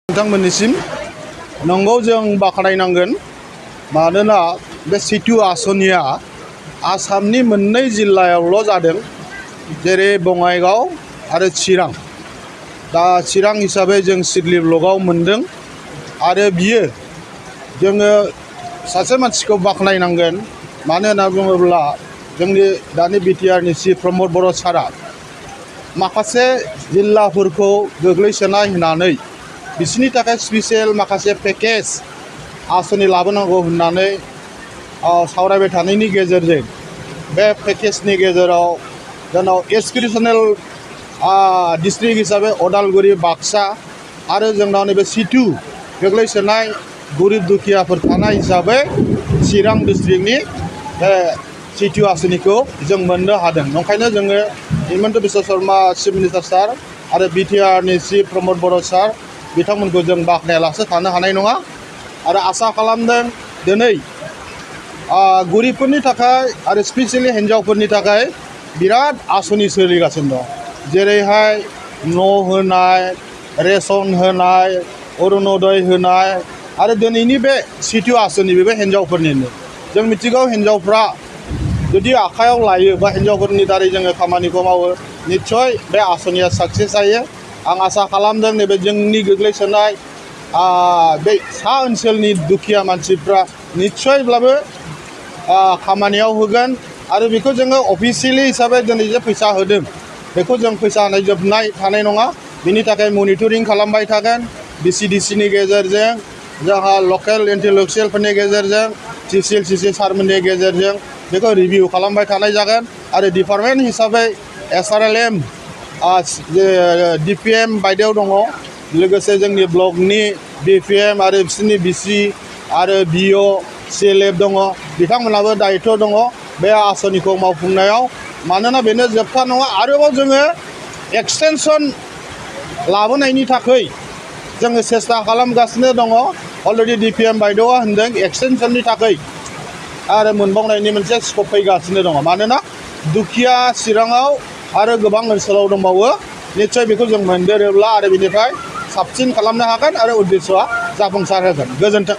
नोंथांमोननिसिम नंगौ जों बाख्नायनांगोन मानोना बे सिटु आस'निया आसामनि मोननै जिल्लायावल' जादों जेरै बङाइगाव आरो चिरां। दा चिरां हिसाबै जों सिडलि ब्लकआव मोनदों आरो बियो जोङो सासे मानसिखौ बाख्नायनांगोन मानो होनना बुङोब्ला जोंनि दानि बिटिआरनि चिफ प्रमद बर' सारा माखासे जिल्लाफोरखौ गोग्लैसोनाय होननानै बिसोरनि थाखाय स्पेसियेल माखासे पेकेज आस'नि लाबोनांगौ होननानै सावरायबाय थानायनि गेजेरजों बे पेकेजनि गेजेराव जोंनाव एसपिरेसनेल डिस्ट्रिक्ट हिसाबै उदालगुरि बाक्सा आरो जोंनाव नैबे सिटु गोग्लैसोनाय गरिब दुखियाफोर थानाय हिसाबै चिरां डिस्ट्रिक्टनि बे सिटु आस'निखौ जों मोननो हादों। ओंखायनो जोङो हिमन्त बिश्व शर्मा चिफ मिनिस्टार सार आरो बिटिआरनि चिफ प्रमद बर' सार बिथांमोनखौ जों बाख्नायालासे थानो हानाय नङा आरो आसा खालामदों दिनै गरिबफोरनि थाखाय आरो स्पेसियेलि हिन्जावफोरनि थाखाय बिराद आस'नि सोलिगासिनो दं। जेरैहाय न' होनाय, रेसन होनाय, अरुण'दय होनाय आरो दिनैनि बे सिटु आस'नि बेबो हिन्जावफोरनिनो। जों मिथिगौ हिन्जावफ्रा जुदि आखायाव लायो बा हिन्जावफोरनि दारै जोङो खामानिखौ मावो निस्सय बे आस'निया साक्सेस जायो। आं आसा खालामदों नैबे जोंनि गोग्लैसोनाय बे सा ओनसोलनि दुखिया मानसिफ्रा निस्सयब्लाबो खामानियाव होगोन आरो बेखौ जोङो अफिसियेलि हिसाबै दिनै जे फैसा होदों बेखौ जों फैसा होनाय जोबनाय थानाय नङा। बिनि थाखाय मनिटरिं खालामबाय थागोन बिसिडिसिनि गेजेरजों जोंहा लकेल इन्टेलेक्सुयेलफोरनि गेजेरजों सिसिएल सारमोननि गेजेरजों बेखौ रिभिउ खालामबाय थानाय जागोन आरो डिपार्टमेन्ट हिसाबै SRLM DPM बायदेव दङ लोगोसे जोंनि ब्लकनि BPM आरो बिसोरनि BC आरो BO CLF दङ बिथांमोनहाबो दायित्व दङ बे आस'निखौ मावफुंनायाव। मानोना बेनो जोबथा नङा आरोबाव जोङो एक्सटेनसन लाबोनायनि थाखाय जोङो सेस्था खालामगासिनो दङ। अलरेडि DPM बायदेवआ होनदों एक्सटेनसननि थाखाय आरो मोनबावनायनि मोनसे स्कप फैगासिनो दङ। मानोना दुखिया चिराङाव आरो गोबां ओनसोलाव दंबावो निस्सय बेखौ जों मोनदेरोब्ला आरो बेनिफ्राय साबसिन खालामनो हागोन आरो उद्देश्यआ जाफुंसार होगोन। गोजोन्थों।